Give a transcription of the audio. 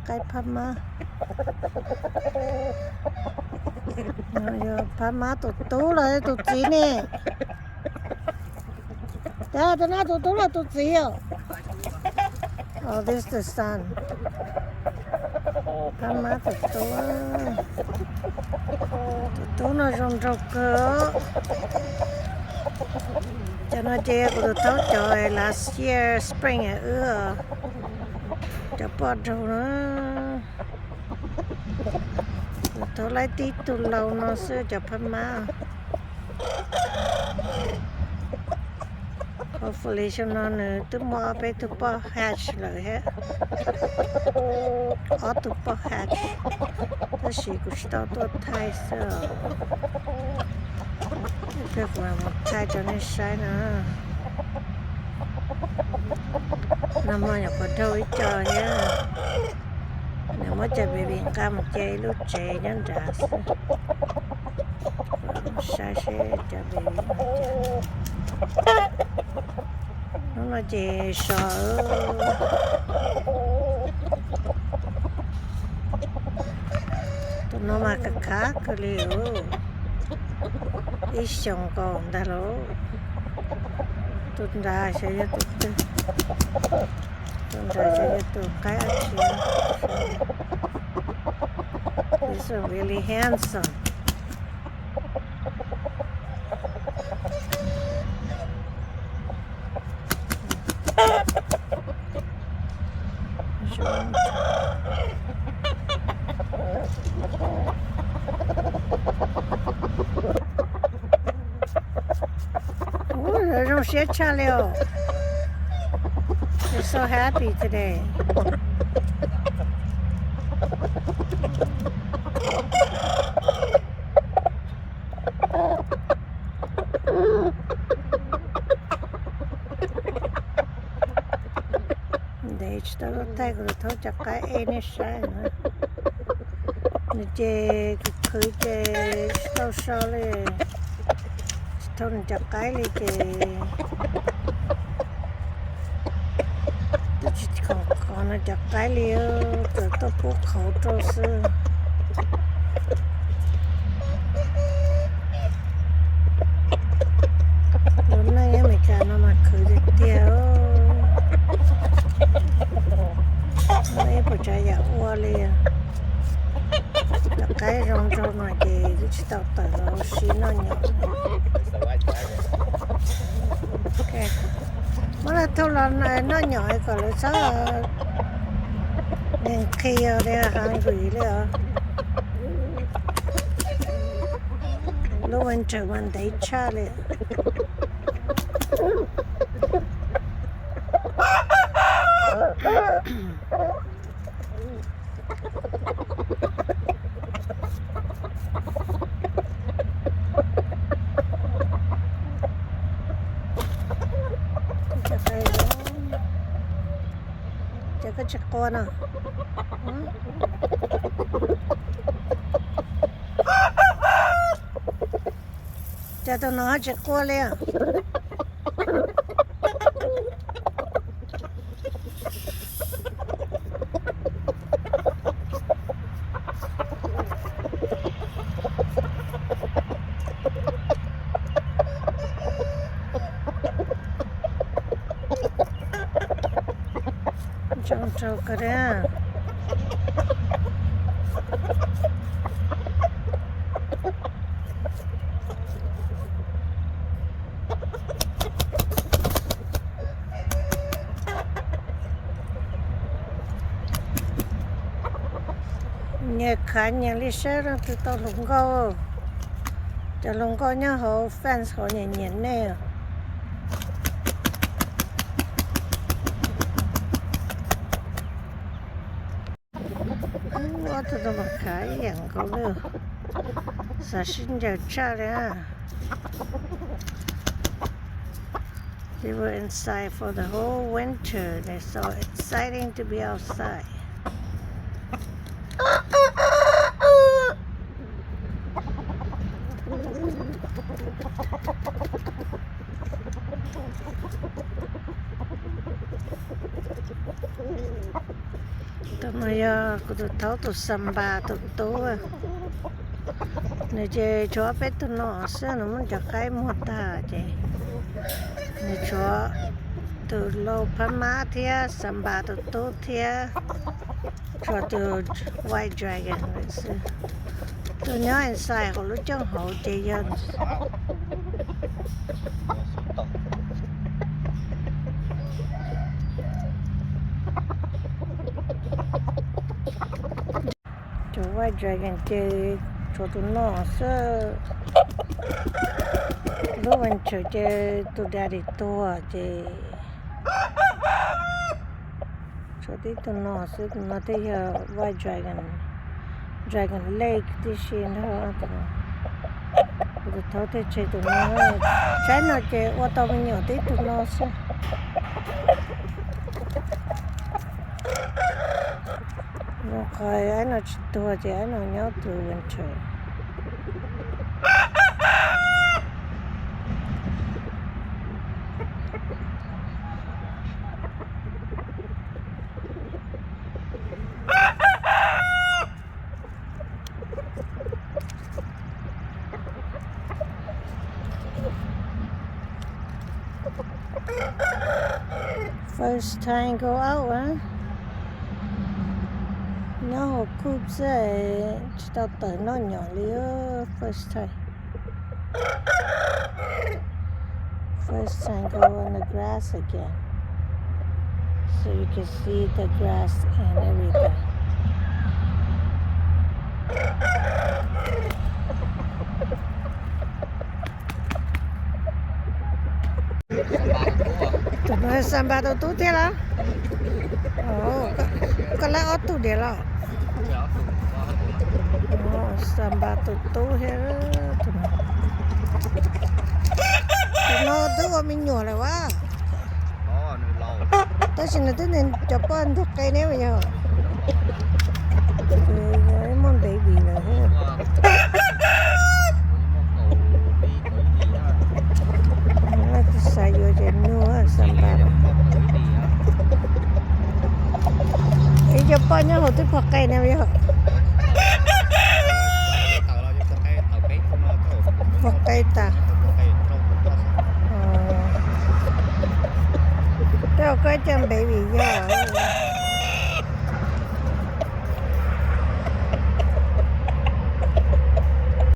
Qaib phab mab. Phab mab tus tub los tus txiv ne? Tab tom no tus tub los tus txiv os? Oh, this the son. Phab mab tus tub. Tus tub no zoo nraug kawg. Cov no ces kuv tus thaub cov last year spring wb cov poj nraug na. Kuv thaub laib tib tug laus no xwb cov phab mab. Hopefully xyoo no nws twb muaj ob peb tug poj hatch lawm thiab. Ob tug poj hatch, tab sis kuv tsis tau tuaj thaij xwb os. Ib pliag kuv mam mus thaij rau nej saib na. Nag hmo nyuam qhuav dhau ib co thiab. Nws muab cov baby nqa mus cia ib lub tsev nyob nrad xwb. Saib seb cov baby no cas. Hnub no ces so. Tus no mas khav khav kawg li os. Ib xyoos nkaus ntag lauj. Tus nrad xyov yog tus twg. Tus nrad xyov yog tus qaib dab tsi. This is really handsome. Ub, zoo siab tshaj li os. They're so happy today. Ntev tsis tau tuaj thaij kuv tus thaub cov qaib ej nej saib na. Nws ces khwv khwv ces tsis tau so li, tsis tau nws cov qaib li ces twb tsis khoom qhov nws cov qaib li, tsuas tuaj pub qhauv rau xwb. Lub neej Amelikas no mas khwv tiag tiag. Muaj ib puas tsav yam ua li. Cov qaib zoo nraug no ces twb tsis tau tawm los ua si noj nyom. Muab lawv thauj los noj nyom kom lawv txhob nqhis li, hungry li os. Lub winter mas ntev tshaj li. Ces koj tsis qua no. Ces tus no tsis qua li. Zoo nraug kawg thiab. Nyias khav nyias li saib leej twg tau hluas nkauj. Cov hluas nkauj nyob hauv fence hauv nyias nyiam nej. Ob tug no mas khav ib yam nkaus li. Xav sib ncaws tshaj li. They were inside for the whole winter. They're so exciting to be outside. Tus no yog kuv tus thaub tus Xanpas tus tub. Nws ces tshuav peb tug no xwb, nws muab cov qaib muag tag ces nws tshuav tus lau phab mab thiab Xanpas tus tub thiab tshuav tus White Dragon lawm xwb. Tus nyob inside hauv lub cooj hauv ces yog tus White Dragon ces tshuav tus no xwb. Lub winter ces tus daddy tuag ces tshuav tib tug no xwb, tus no thiaj yog White Dragon, Dragon Lake tib si ntag. Kuv tus thaub thiaj tseg tus no. Saib no ces ua tau me nyuam tib tug no xwb. Zoo qhov aib no tsis tuag ces aib no nyob through winter. First time go out, a? Nyob hauv coop xwb, tsis tau tawm noj nyom li. First time. First time go on the grass again. So you can see the grass and everything. Tus no Xanpas tus tub thiab los? Koj lawv ob tug diam los? Xanpas tus tub thiab. Tus no twb ua me nyuam lawm as. Tab sis nws twb cov poj ntug qe neb yog. Muaj baby lawm thiab. Xav yuav ces nug Xanpas. Ib co poj nyob hauv twb pom qe na yog. Pom qe tas. Tej koj ib co baby yog.